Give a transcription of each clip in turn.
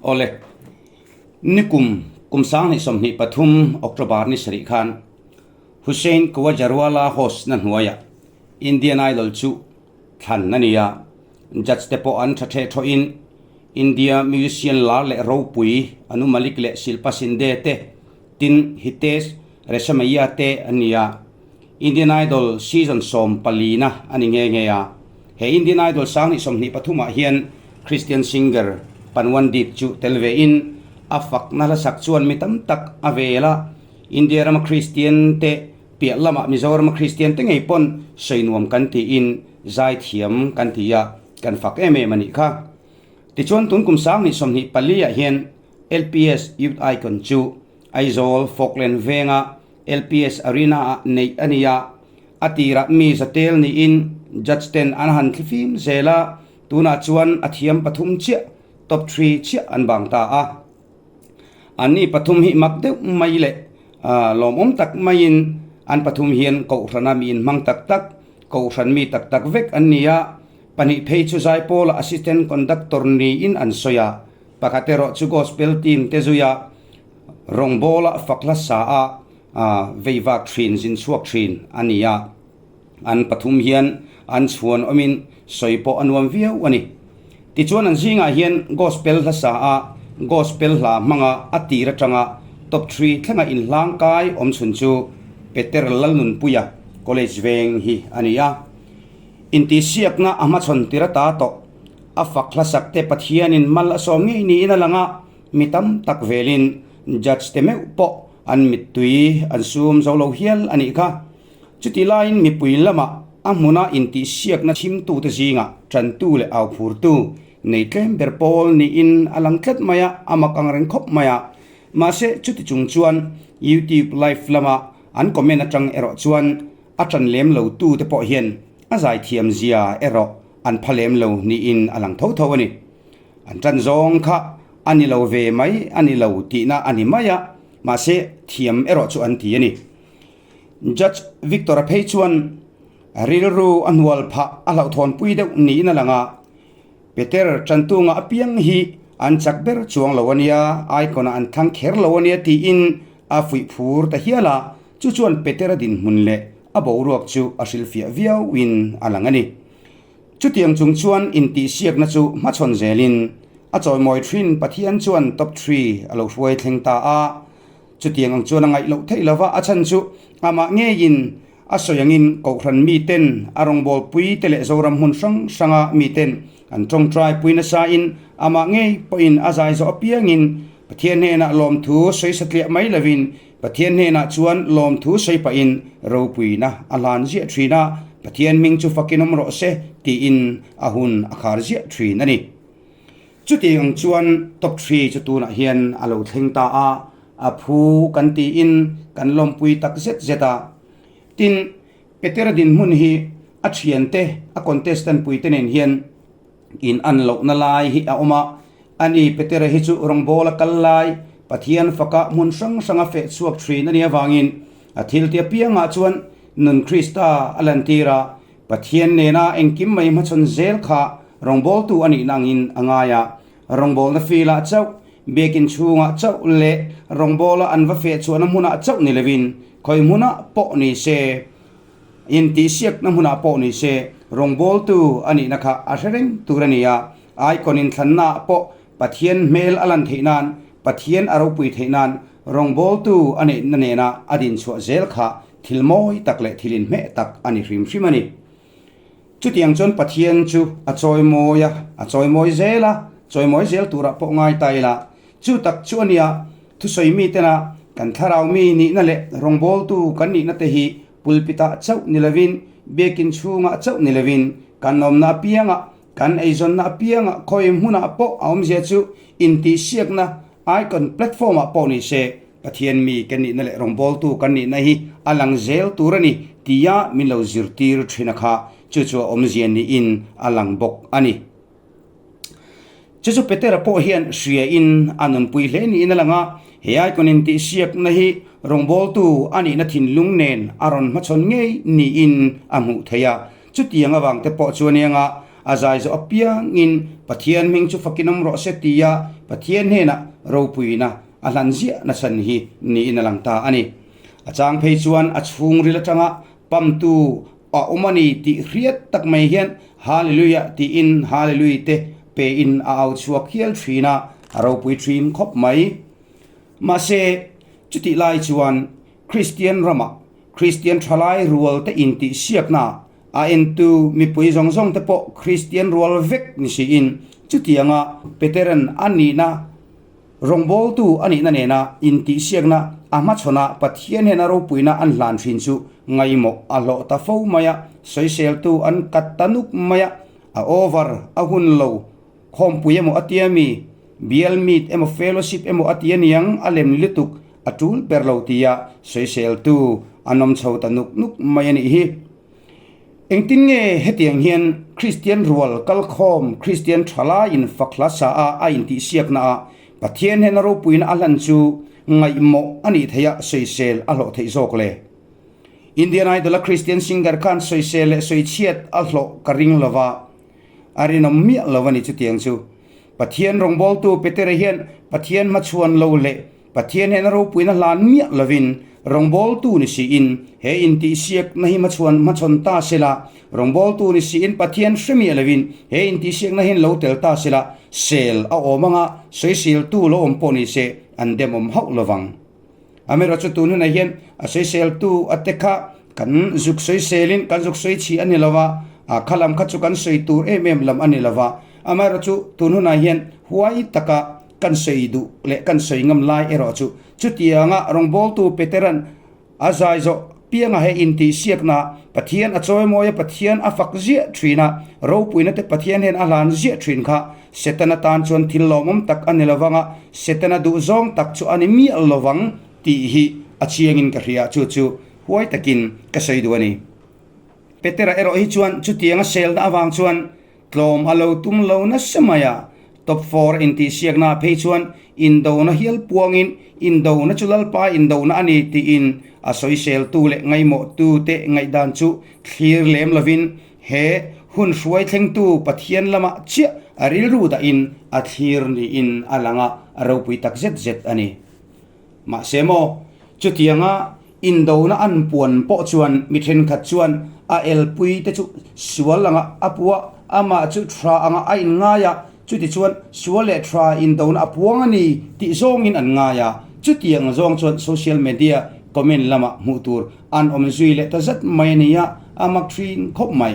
Awle, nikum kum 2023 October ni sarih khan Hussain Kuwajarwala host na hnuaiah Indian Idol chu thlan a ni a, judge te pawh an tha theh thawhin India musician lar leh ropui Anu Malik leh Shilpa Shinde te tin Hitesh Reshammiya te an ni a. Indian Idol season 14 na a ni nghe nghe a. He Indian Idol 2023 ah hian Christian singer Panwandeep chu tel ve in a fakna hlasak chuan mi tam tak a vel a. India rama Christian te piah lamah Mizorama Christian te ngei pawn sawi nuam kan tiin zai thiam kan ti a, kan fak em em a nih kha. Tichuan tun kum 2024 ah hian LPS Youth Icon chu Aizawl Falkland venga LPS Arena ah neih a ni a, a tirah mi zatel niin judge ten an han thlifim zel a, tunah chuan a thiam pathum chiah, top three chiah an bang ta a. Anni pathum hi mak deuh mai leh lawmawm tak maiin an pathum hian kohhrana mi inhmang tak tak, kohhran mi tak tak vek an ni a, pahnih phei chu Zaipawla assistant conductor niin an sawi a, pakhat erawh chu gospel team te zuia Rawngbawla fak hla sa a veivak thin, zin chhuak thin a ni a. An pathum hian an chhuan awmin sawi pawh a nuam viau a ni. Tichuan an zingah hian gospel hla sa a, gospel hla hmanga a tir atanga top three thlenga inhlang kai awm chhun chu Peter Lalnunpuia College veng hi a ni a. Intihsiakna a hmachhawn tir ata tawh a fak hlasak te Pathianin mal a sawm ngei niin a lang a. Mi tam tak velin judge te meuh pawh an mittui an sum zo lo hial a nih kha. Chuti laiin mipui lamah a hmuna intihsiakna chhimtute zingah tantu leh auphurtu nei tlem ber pawl niin a lang tlat mai a, a mak ang reng khawp mai a. Mahse chuti chung chuan YouTube live lama an comment atang erawh chuan a tan lem lo tute pawh hian a zaithiam zia erawh an pha lem lo niin a lang tho tho a ni. An tan zawng kha a ni lo ve mai a ni lo tihna a ni mai a, mahse thiam erawh chu an ti a ni. Judge Victor-a phei chuan rilru a hnual phah a hlauhthawnpui deuh niin a lang a, Peter tantunga apiang hi an chak ber chuang lo a nia, icon-ah an thlang kher lo a nia tiin a fuih phur ta hial a, chu chuan Peter-a dinhmun leh a boruak chu a hrilhfiah viauin a lang a ni. Chutiang chung chuan intihsiakna chu hmachhawn zelin a chawimawi thin Pathian chuan top three a lo hruai thleng ta a. Chutiang ang chuan a ngaih loh theih lova a chhan chu amah ngeiin a sawi angin Kohhran miten a rawngbawlpui te leh Zoram hmun hrang hranga miten an tawngtai pui nasain amah ngei pawhin a zai zawh apiangin Pathian hnenah lawmthu sawi satliah mai lovin Pathian hnenah chuan lawmthu sawi pahin ropuina a hlan ziah thin a, Pathian hming chu fakin awm rawh se tiin a hun a khar ziah thin a ni. Chutiang ang chuan top three chu tunah hian a lo thleng ta a, a phu kan tiin kan lawmpui tak zet zet a. Tin, Petera dinhmun hi a thiante, a contestant puite nen hian In an lohna lai hi a awm a, ani Petera hi chu rawngbawla kal lai, Pathian faka hmun hrang hranga feh chhuak thin a nih avangin a thilti apiangah chuan nun Krista a lantir a, Pathian nena engkim mai hmachhawn zel kha rawngbawltu a nihna angin a ngai a, rawngbawlna filah chauh, biakin chhungah chauh leh rawngbawla an va feh chhuahna hmunah chauh ni lovin khawi hmunah pawh ni se. Intihsiakna hmunah pawh ni se, rawngbawltu a nihna kha a hre reng tur a ni a. Icon inthlannaah pawh Pathian hmel a lan theih nan, Pathian a ropui theih nan rawngbawltu a neihna nena a dinchhuah zel kha thil mawi tak leh thil inhmeh tak a ni hrim hrim a ni. Chutiang chuan Pathian chu a chawimawi a, a chawimawi zel a, chawimawi zel turah pawh ngai ta ila, chu tak chu a nia thusawi mitena kan thlarau mi nihna leh rawngbawltu kan nihna te hi pulpitah chauh ni lovin, biakin chhungah chauh ni lovin, kan awmna apiangah, kan eizawnna apiangah khawi hmunah pawh a awmzia chu intihsiakna icon platform-ah pawh ni se, Pathian mi kan nihna leh rawngbawltu kan nihna hi a lang zel tur a ni tia min lo zirtir thin a kha, chu chu a awmzia niin a lang bawk a ni. Chu chu Petera pawh hian hria in a nunpui hle niin a lang a, he icon intihsiakna hi rawngbawltu a nihna thinlung nen a rawn hmachhawn ngei niin a hmuh theih a. Chutiang avang te pawh chuan eng a, a zai zawh apiangin Pathian hming chu fakin awm rawh se tia Pathian hnenah ropuina a hlan ziah nachhan hi niin a lang ta a ni. A chang phei chuan a chhungril atanga pamtu a awm a ni tih hriat tak mai hian Hallelujah tiin Hallelui te pein a au chhuak hial thin a, a ropui thin khawp mai. Mahse, chutih lai chuan Kristian ramah Kristian thalai rual te intihsiakna a entu mipui zawng zawng te pawh Kristian rual vek ni siin chutianga Peteran a nihna Rawngbawltu a nihna nena intihsiakna a hmachhawnah Pathian hian a ropuina an hlan thin chu ngaimawh a hlawh ta fo mai a, sawiseltu an kat ta nuk mai a, a over a hun lo, khawmpui emaw a tia mi, bial meet emaw fellowship emaw a ti aniang a lem lutuk a tul ber lo tia sawiseltu an awm chho ta nuk nuk mai a nih hi. Engtin nge hetiang hian Kristian rual kalkhawm Kristian thalaiin fak hla sa a a intihsiakna a Pathian hnena ropuina a hlan chu ngaihmawh a nih theih a sawisel a hlawh theih zawk le? Indian Idol a Kristian singer khan sawisel leh sawichhiat a hlawh ka ring lo va, a rinawm miah lo a ni chutiang chu. Pathian rawngbawltu Petera hian Pathian hmachhuan lo leh Pathian hnena ropuina hlan miah lovin rawngbawltu ni siin he intihsiakna hi hmachhuan hmachhawn ta sela, rawngbawltu ni siin Pathian hre miah lovin he intihsiakna hian lo tel ta sela, sel a awm anga sawiseltu lo awm pawh ni se an demawm hauh lovang. Amaherawhchu chu tun hunah hian a sawiseltu a te kha kan zuk sawiselin kan zuk sawi chhi a ni lova, a kha lam kha chu kan sawi tur em em lam a ni lova. Amaherawhchu tun hunah hian huai taka Kan sawi duh leh kan sawi ngam lai erawh chu chutianga rawngbawltu Peteran a zai zawh pianga he intihsiakna Pathian a chawimawi a, Pathian a fak ziah thin a, ropuina te Pathian hian a hlan ziah thin kha Setana tan chuan thil lawmawm tak a ni lovang a, Setana duhzawng tak chu a ni miah lovang tih hi a chiangin ka hria, chu chu huai takin ka sawi duh a ni. Petera erawh hi chuan chutianga selna avang chuan Tlawm a lo tum lo nasa mai a, top four intihsiaknaah phei chuan indona hial puangin indona chu Lalpa indona a ni tiin a sawiseltu leh ngaimawhtute ngaihdan chu thlir lem lovin he hun hruai thlengtu Pathian lamah chiah a rilru dahin a thlir niin a lang a, a ropui tak zet zet a ni. Mahse maw, chutianga indona an puan pawh chuan mi thenkhat chuan a elpui te chu sual anga a pua, amah chu tha anga a inngai a, chuti chuan sual leh tha indona a puang a ni tih zawngin an ngai a, chutiang zawng chuan social media comment lamah hmuh tur an awm zui leh ta zat mai a ni a, a mak thin khawp mai.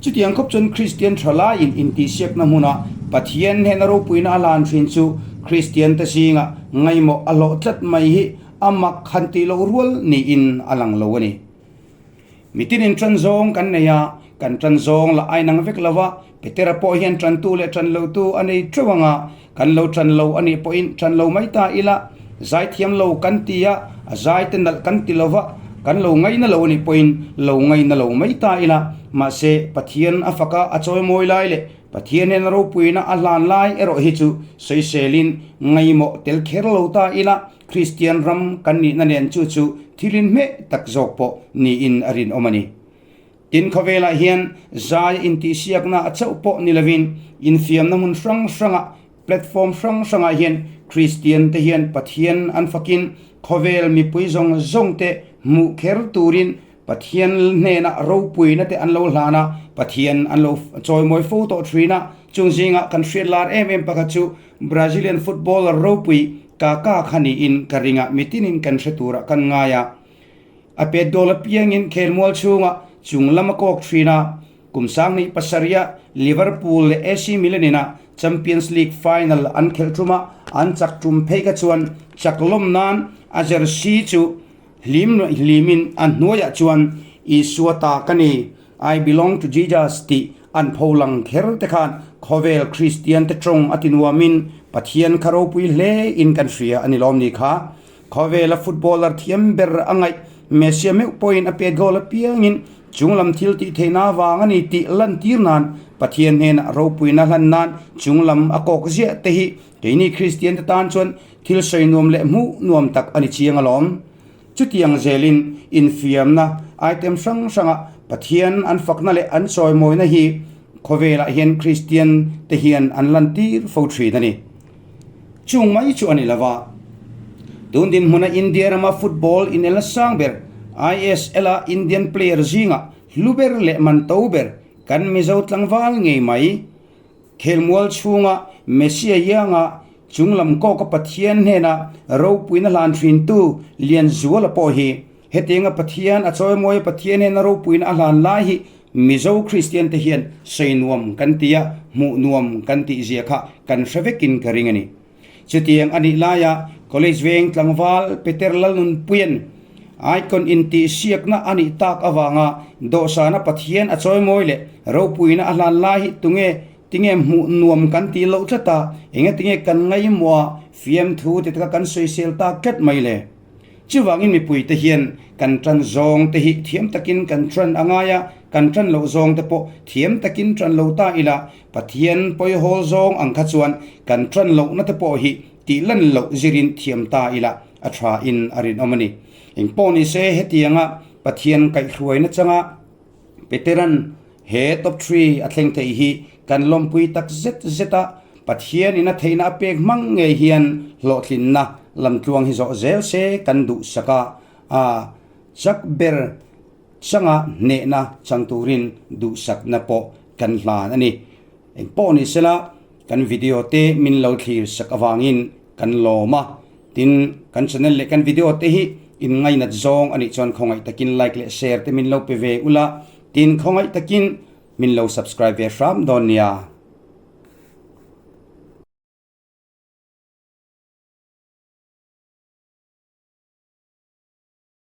Chutiang khawp chuan Kristian tha laiin intihsiakna hmuna Pathian hnena ropuina a hlan thin chu Kristian te zingah ngaimawh a hlawh tlat mai hi a mak han tih loh rual niin a lang lo a ni. Mitinin tan zawng kan nei a, kan tan zawng lah a inang vek lo a, Petera pawh hian tantu leh tan lotu a nei teuh ang a, kan lo tan lo a nih pawhin tan lo mai ta ila, zaithiam lo kan ti a, a zai te nalh kan ti lo va, kan lo ngaina lo a nih pawhin lo ngaina lo mai ta ila, mahse Pathian a fak a, a chawimawi lai leh Pathian hian a ropuina a hlan lai erawh hi chu sawiselin ngaimawh tel kher lo ta ila, Kristian ram kan nihna nen chu chu thil inhmeh tak zawk pawh niin a rinawm a ni. Tin, khawvelah hian zai intihsiakna a chauh pawh ni lovin infiamna hmun hrang hrangah, platform hrang hrangah hian Kristian te hian Pathian an fakin khawvel mipui zawng zawng te hmuh kher turin Pathian hnenah ropuina te an lo hlan a, Pathian an lo chawimawi fo tawh thin a. Chung zingah kan hriat lar em em pakhat chu Brazilian footballer ropui Kaka kha niin ka ring a, mitinin kan hre turah kan ngai a. A pet dawl apiangin khelmual chhungah chung lam a kawk thin a, kum 27ah Liverpool leh AC Milan ina Champions League final an khelh tum a, an chak tum phei kha chuan chak lawm nan a jersey chu hlim hlimin a hnuaiah chuan Isua ta ka ni, I belong to Jesus tih an pho lang kher te khan khawvel Kristian te tawng a ti nuamin Pathian kha ropui hle in kan hria a ni lawm ni kha. Khawvela footballer thiam ber a ngaih Messi meuh pawhin a pet goal apiangin chunglam thil tih theihna avang a ni tih lantir nan Pathian hnenah ropuina hlan nan chunglam a kawk ziah te hi keini Kristian te tan chuan thil sawi nuam leh hmuh nuam tak a ni chiang alawm. Chutiang zelin infiamna item hrang hranga Pathian an fakna leh an chawimawina hi khawvelah hian Kristian te hian an lantir fo thin a ni. Chung mai chu a ni lova. Tun dinhmuna India rama football inelna sang ber ISL-a Indian player zinga hlu ber leh man to ber kan Mizo tlangval ngei mai. Khelmual chhunga Messi-a ianga chunglam kawka Pathian hnena ropuina hlan thintu Lianzuala pawh hi hetianga Pathian a chawimawi Pathian hnena ropuina a hlan lai hi Mizo Kristian te hian sawi nuam kan ti a, hmuh nuam kan tih zia kha kan hre vekin ka ring a ni. Chutiang a nih laia College veng tlangval Peter Lalnunpuia'n Icon intihsiakna a nih tak avanga dawhsana Pathian a chawimawi leh ropuina a hlan lai hi tunge tinge hmuh nuam kan tih loh tlat a, enge tinge kan ngaihmawh a fiamthu ti taka kan sawisel tak tlat mai le? Chuvangin mipuite hian kan tan zawng te hi thiam takin kan tan a ngai a, kan tan loh zawng te pawh thiam takin tan lo ta ila, Pathian pawihawl zawng ang kha chuan kan tan lohna te pawh hi tih lan loh zirin thiam ta ila a tha in a rinawm a ni. Engpawh ni se hetianga Pathian kaihhruaina changa Peteran he top tree a thleng thei hi kan lawmpui tak zet zet a, Pathianin a theihna a pek hmang ngei hian hlawhtlinna lamtluang hi zawh zel se kan duhsak a, a chak ber changa hnehna chang turin duhsakna pawh kan hlan a ni. Engpawh ni sela kan video te min lo thlir sak avangin kan lawm a, tin kan channel leh kan video te hi in ngainat zawng a nih chuan khawngaih takin like leh share te min lo pe ve ula, tin khawngaih takin min lo subscribe ve hram dawn nia.